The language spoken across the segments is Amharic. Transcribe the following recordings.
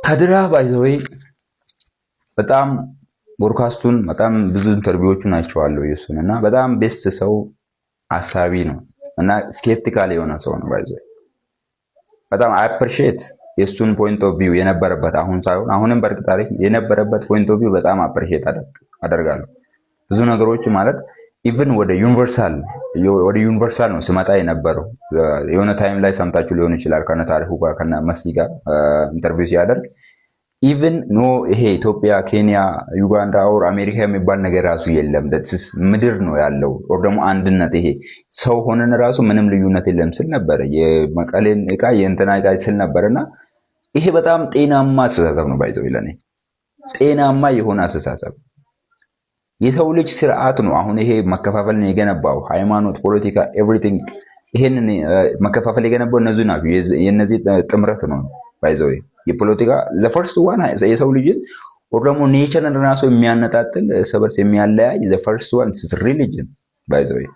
ተድላ by the way በጣም ቦድካስቱን፣ በጣም ብዙ interview ዎቹን አይቼዋለሁ የሱን። እና በጣም best ሰው፣ አሳቢ ነው እና skeptical የሆነ ሰው ነው። By the way በጣም appreciate የእሱን point of view የነበረበት፣ አሁን ሳይሆን አሁንም በእርግጥ ታሪክ የነበረበት point of view በጣም appreciate አደርጋለሁ። ብዙ ነገሮች ማለት even ወደ universal ነው ስመጣ የነበረው። የሆነ time ላይ ሰምታችሁ ሊሆን ይችላል፣ ከነ ታሪኩ ጋር ከነ መሲ ጋር interview ሲያደርግ even no ይሄ ኢትዮጵያ፣ ኬንያ፣ ዩጋንዳ or አሜሪካ የሚባል ነገር ራሱ የለም። ምድር ነው ያለው or ደግሞ አንድነት፣ ይሄ ሰው ሆነን ራሱ ምንም ልዩነት የለም ስል ነበረ። የመቀሌን እቃ የእንትና እቃ ስል ነበር። እና ይሄ በጣም ጤናማ አስተሳሰብ ነው። By the way ለኔ ጤናማ የሆነ አስተሳሰብ የሰው ልጅ ስርዓት ነው። አሁን ይሄ መከፋፈልን የገነባው ሃይማኖት፣ ፖለቲካ፣ everything ይሄንን መከፋፈል የገነባው እነዚህ ናቸው። የነዚህ ጥምረት ነው። By the way የፖለቲካ the first one የሰው ልጅን or ደግሞ nature ን ራሱ የሚያነጣጥል፣ እርስ በርስ የሚያለያይ the first one religion by the way።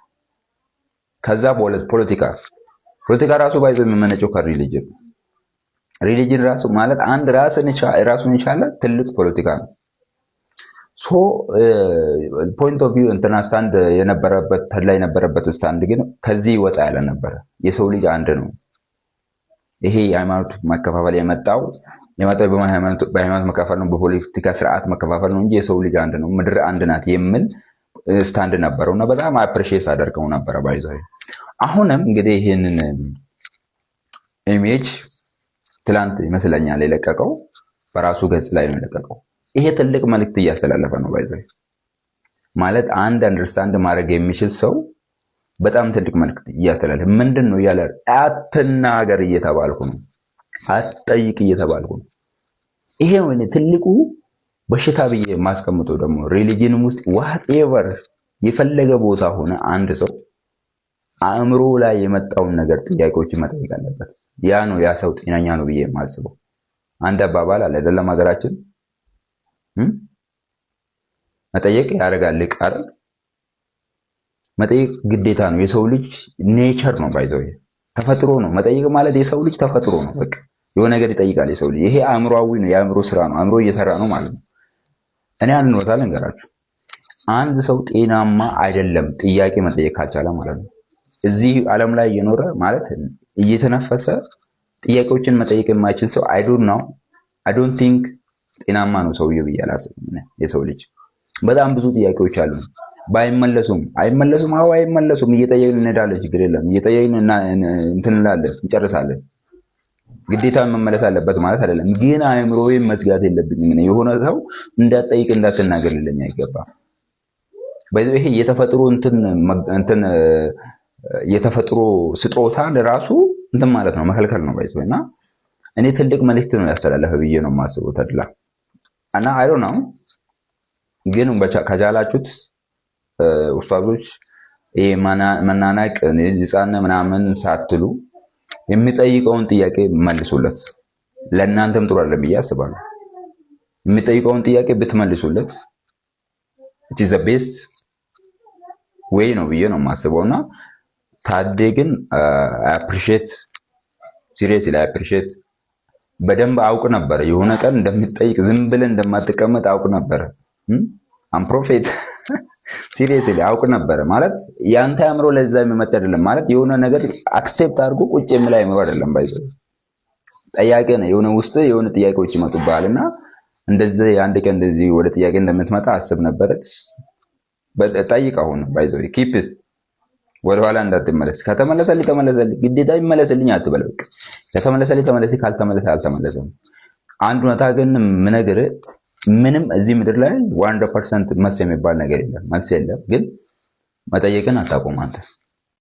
ከዛ ፖለቲካ። ፖለቲካ ራሱ by the way የሚመነጨው ከ religion። Religion ራሱ ማለት አንድ ራሱን የቻለ ትልቅ ፖለቲካ ነው። So point of view እንትና stand የነበረበት፣ ተድላ የነበረበት stand ግን ከዚህ ወጣ ያለ ነበረ። የሰው ልጅ አንድ ነው። ይሄ የሃይማኖት መከፋፈል የመጣው በሃይማኖት መከፋፈል ነው፣ በፖለቲካ ስርዓት መከፋፈል ነው እንጂ የሰው ልጅ አንድ ነው፣ ምድር አንድ ናት የሚል stand ነበረው እና በጣም appreciate አደርገው ነበረ። By the way አሁንም እንግዲህ ይህንን image ትላንት ይመስለኛል የለቀቀው፣ በራሱ ገጽ ላይ ነው የለቀቀው። ይሄ ትልቅ መልእክት እያስተላለፈ ነው። By the way ማለት አንድ understand ማድረግ የሚችል ሰው በጣም ትልቅ መልእክት እያስተላለፈ፣ ምንድን ነው እያለ፣ አትናገር እየተባልኩ ነው፣ አትጠይቅ እየተባልኩ ነው። ይሄ ትልቁ በሽታ ብዬ የማስቀምጠው ደግሞ religion ም ውስጥ whatever የፈለገ ቦታ ሆነ አንድ ሰው አእምሮ ላይ የመጣውን ነገር ጥያቄዎችን መጠየቅ አለበት። ያ ነው ያ ሰው ጤነኛ ነው ብዬ የማስበው። አንድ አባባል አለ አይደለም ሀገራችን፣ መጠየቅ ያደርጋል ልቅ አይደል? መጠየቅ ግዴታ ነው። የሰው ልጅ nature ነው፣ by the way ተፈጥሮ ነው። መጠየቅ ማለት የሰው ልጅ ተፈጥሮ ነው። በቃ የሆነ ነገር ይጠይቃል የሰው ልጅ። ይሄ አእምሮአዊ ነው፣ የአእምሮ ስራ ነው። አእምሮ እየሰራ ነው ማለት ነው። እኔ አንድ ቦታ ልንገራችሁ፣ አንድ ሰው ጤናማ አይደለም ጥያቄ መጠየቅ ካልቻለ ማለት ነው። እዚህ ዓለም ላይ እየኖረ ማለት እየተነፈሰ ጥያቄዎችን መጠየቅ የማይችል ሰው I don't know፣ I don't think ጤናማ ነው ሰውየው ብዬ አላስብም። የሰው ልጅ በጣም ብዙ ጥያቄዎች አሉ። ባይመለሱም፣ አይመለሱም፣ አዎ አይመለሱም። እየጠየቅን እንሄዳለን፣ ችግር የለም። እየጠየቅን እንትን እንላለን፣ እንጨርሳለን። ግዴታ መመለስ አለበት ማለት አይደለም፣ ግን አእምሮዬን መዝጋት የለብኝም። የሆነ ሰው እንዳትጠይቅ እንዳትናገር ሊለኝ አይገባም። በዚህ ይሄ የተፈጥሮ እንትን እንትን የተፈጥሮ ስጦታ ለራሱ እንትን ማለት ነው፣ መከልከል ነው። By the way እና እኔ ትልቅ መልእክት ነው ያስተላለፈ ብዬ ነው የማስበው ተድላ። እና I don't know፣ ግን ከቻላችሁት ኡስታዞች ይሄ መናናቅ፣ ህፃን ምናምን ሳትሉ የሚጠይቀውን ጥያቄ መልሱለት። ለእናንተም ጥሩ አይደለም ብዬ አስባለሁ። የሚጠይቀውን ጥያቄ ብትመልሱለት it is the best way ነው ብዬ ነው የማስበው። እና ታዴ ግን appreciate፣ seriously appreciate። በደንብ አውቅ ነበር። የሆነ ቀን እንደምትጠይቅ፣ ዝም ብለህ እንደማትቀመጥ አውቅ ነበር። I'm prophet፣ seriously አውቅ ነበረ። ማለት የአንተ አእምሮ ለዛ የሚመጣ አይደለም። ማለት የሆነ ነገር accept አድርጎ ቁጭ የሚል አእምሮ አይደለም። By the way ጠያቂ ነው። የሆነ ውስጥ የሆነ ጥያቄዎች ይመጡብሃል እና እንደዚህ አንድ ቀን እንደዚህ ወደ ጥያቄ እንደምትመጣ አስብ ነበረ። ጠይቅ። አሁን by the way keep ወደኋላ እንዳትመለስ። ከተመለሰልኝ ተመለሰልኝ፣ ግዴታ ይመለስልኝ አትበል። በቃ ከተመለሰልኝ ተመለሰ፣ ካልተመለሰ አልተመለሰም። አንድ እውነታ ግን ምነግርህ ምንም እዚህ ምድር ላይ 100% መልስ የሚባል ነገር የለም፣ መልስ የለም። ግን መጠየቅን አታቆም አንተ።